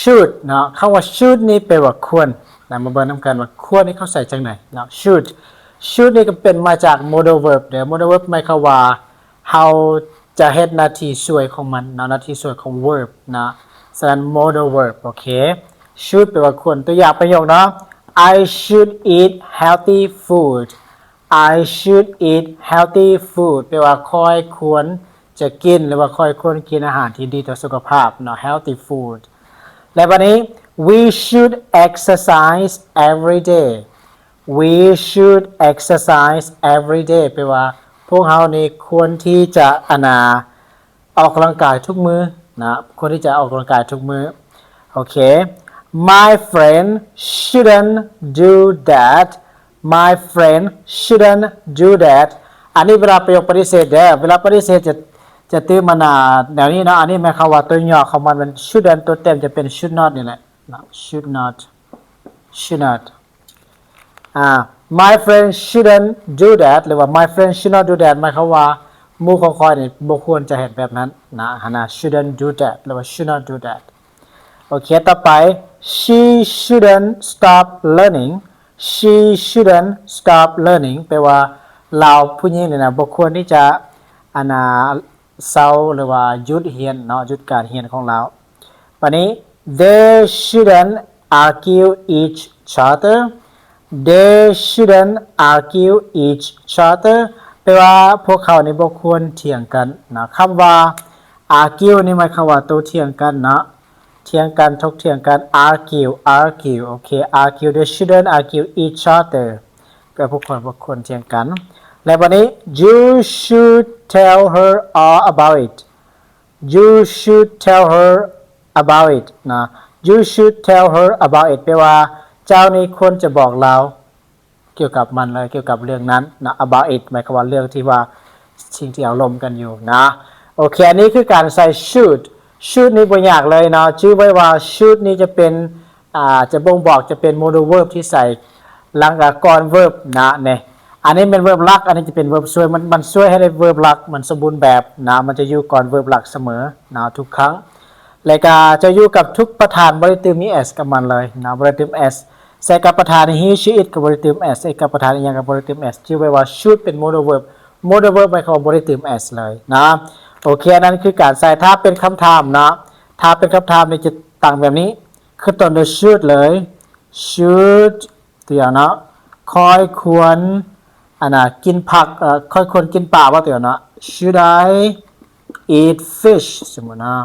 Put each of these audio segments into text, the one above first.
should ເນາະ ຄຳວ່າ should ນີ້ແປວ່າຄວນນະ. ມາເບິ່ງນຳກັນວ່າຄວນນີ້ເຂົາໃຊ້ຈັ່ງໃດເນາະ. Should should ນີ້ກໍເປັນມາຈາກ modal verb ເດີ. Modal verb ໝາຍຄວາມວ່າເຮົາຈະເຮັດໜ້າທີ່ຊ່ວຍຂອງມັນເນາະ ໜ້າທີ່ຊ່ວຍຂອງ verb ນະ. ສະນັ້ນ modal verb ໂອເຄ. Should ແປວ່າຄວນ. ຕົວຢ່າງປະໂຫຍກເນາະ I should eat healthy food. I should eat healthy food ແປວ່າຂ້ອຍຄວນຈະກິນ ຫຼືວ່າຂ້ອຍຄວນກິນອາຫານທີ່ດີຕໍ່ສຸຂະພາບເນາະ healthy food. ແລະ ບັດນີ້ we should exercise every day. We should exercise every day ແປວ່າພວກເຮົານີ້ຄວນທີ່ຈະ ອັນນາ ອອກກຳລັງກາຍທຸກມື້ນະ ຄວນທີ່ຈະອອກກຳລັງກາຍທຸກມື້. ໂອເຄ. My friend shouldn't do that. My friend shouldn't do that. ອັນນີ້ເວລາປະໂຫຍກປະຕິເສດເດີ. ເວລາປະຕິເສດຈະ ຈະຕື່ມ ອັນນາ ແນວນີ້ເນາະ. ອັນນີ້ໝາຍຄວາມວ່າຕົວຫຍໍ້ຂອງມັນແມ່ນ shouldn't ຕົວເຕັມຈະເປັນ should not ນີ້ແຫຼະເນາະ should not should not. ອາ My friend shouldn't do that ຫຼືວ່າ My friend should not do that ໝາຍຄວາມວ່າໝູ່ຂອງຂ້ອຍນີ້ບໍ່ຄວນຈະເຮັດແບບນັ້ນນະ ຫັ້ນນະ shouldn't do that ຫຼືວ່າ should not do that. ໂອເຄ ຕໍ່ໄປ She shouldn't stop learning. She shouldn't stop learning ແປວ່າລາວຜູ້ຍິງນີ້ນະ ບໍ່ຄວນທີ່ຈະ ອັນນາ ເຊົາ ຫຼືວ່າຢຸດຮຽນເນາະ ຢຸດການຮຽນຂອງລາວ. ບາດນີ້ They shouldn't argue each other. They shouldn't argue each other ແປວ່າພວກເຂົານີ້ບໍ່ຄວນຖຽງກັນເນາະ. ຄຳວ່າ argue ນີ້ໝາຍຄວາມວ່າໂຕ້ຖຽງກັນເນາະ ຖຽງກັນ ຖົກຖຽງກັນ argue argue ໂອເຄ argue. They shouldn't argue each other ແປວ່າພວກເຂົາບໍ່ຄວນຖຽງກັນ. ແລະ ບາດນີ້ You should tell her all about it. You should tell her about it ນະ. You should tell her about it ແປວ່າເຈົ້ານີ້ຄວນຈະບອກລາວກ່ຽວກັບມັນເລີຍ ກ່ຽວກັບເລື່ອງນັ້ນນະ. About it ໝາຍຄວາມວ່າເລື່ອງທີ່ວ່າ ສິ່ງທີ່ເຮົາລົມກັນຢູ່ນະ. ໂອເຄ ອັນນີ້ຄືການໃສ່ should. Should ນີ້ບໍ່ຍາກເລີຍເນາະ ຈື່ໄວ້ວ່າ should ນີ້ຈະເປັນ ອ່າ ຈະບົ່ງບອກ ຈະເປັນ modal verb ທີ່ໃສ່ຫຼັງ ອ່າ ກ່ອນ verb ນະ. ນີ້ ອັນນີ້ແມ່ນ verb ຫຼັກ ອັນນີ້ຈະເປັນ verb ຊ່ວຍ ມັນ ມັນຊ່ວຍໃຫ້ໄດ້ verb ຫຼັກ ມັນສົມບູນແບບນະ ມັນຈະຢູ່ກ່ອນ verb ຫຼັກສະເໝີນະ ທຸກຄັ້ງ. ແລະກະຈະຢູ່ກັບທຸກປະທານ ບໍ່ໄດ້ຕື່ມມີ s ກັບມັນເລີຍນະ ບໍ່ໄດ້ຕື່ມ s. ໃສ່ກັບປະທານ he she it ກໍບໍ່ໄດ້ຕື່ມ s ໃສ່ກັບປະທານອີ່ຫຍັງກໍບໍ່ໄດ້ຕື່ມ s. ຈື່ໄວ້ວ່າ should ເປັນ modal verb. Modal verb ໝາຍຄວາມວ່າບໍ່ໄດ້ຕື່ມ s ເລີຍນະ. ໂອເຄ ອັນນັ້ນຄືການໃສ່ ຖ້າເປັນຄຳຖາມເນາະ ຖ້າເປັນຄຳຖາມນີ້ຈະຕັ້ງແບບນີ້ ຂຶ້ນຕົ້ນດ້ວຍ should ເລີຍ should ຕົວຢ່າງເນາະ ຂ້ອຍຄວນ ອັນນາ ກິນຜັກ ເອີ ຂ້ອຍຄວນກິນປາບໍ່ ຕົວຢ່າງເນາະ Should I eat fish ສົມມຸດເນາະ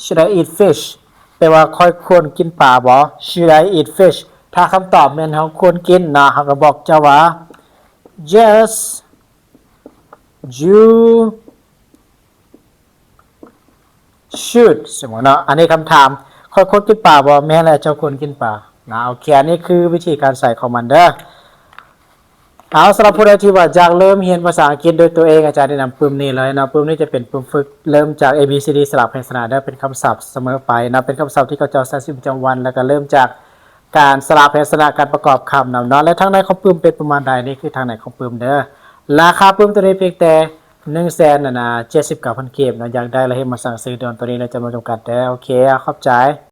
Should I eat fish ແປວ່າຂ້ອຍຄວນກິນປາບໍ່ Should I eat fish? ຖ້າຄຳຕອບແມ່ນເຮົາຄວນກິນເນາະ ເຮົາກໍບອກເຈົ້າວ່າ Yes, you should ສົມມຸດເນາະ. ອັນນີ້ຄຳຖາມ ຂ້ອຍຄວນກິນປາບໍ່? ແມ່ນແຫຼະ ເຈົ້າຄວນກິນປານະ. ໂອເຄ ອັນນີ້ຄືວິທີການໃຊ້ຂອງມັນເດີ. ເອົາ ສຳລັບຜູ້ໃດທີ່ວ່າຢາກເລີ່ມຮຽນພາສາອັງກິດໂດຍຕົວເອງ ອາຈານແນະນຳປຶ້ມນີ້ເລີຍເນາະ. ປຶ້ມນີ້ຈະເປັນປຶ້ມຝຶກເລີ່ມຈາກ A B C D ສະຫຼັບພະຍັນຊະນະເດີ ເປັນຄຳສັບສະເໝີປາຍເນາະ ເປັນຄຳສັບທີ່ເຂົາເຈົ້າໃຊ້ໃນຊີວິດປະຈຳວັນ ແລ້ວກໍເລີ່ມຈາກ ການສະຫຼະພະຍັນຊະນະ ການປະກອບຄຳນຳເນາະ. ແລະ ທາງໃນຂອງປຶ້ມເປັນປະມານໃດ? ນີ້ຄືທາງໃນຂອງປຶ້ມເດີ. ລາຄາປຶ້ມໂຕນີ້ພຽງແຕ່ໜຶ່ງແສນເຈັດສິບເກົ້າພັນກີບເນາະ. ຢາກໄດ້ລະເຮັດມາສັ່ງຊື້ດ່ວນໂຕນີ້ໃນຈຳນວນຈຳກັດເດີ. ໂອເຄ ຂອບໃຈ.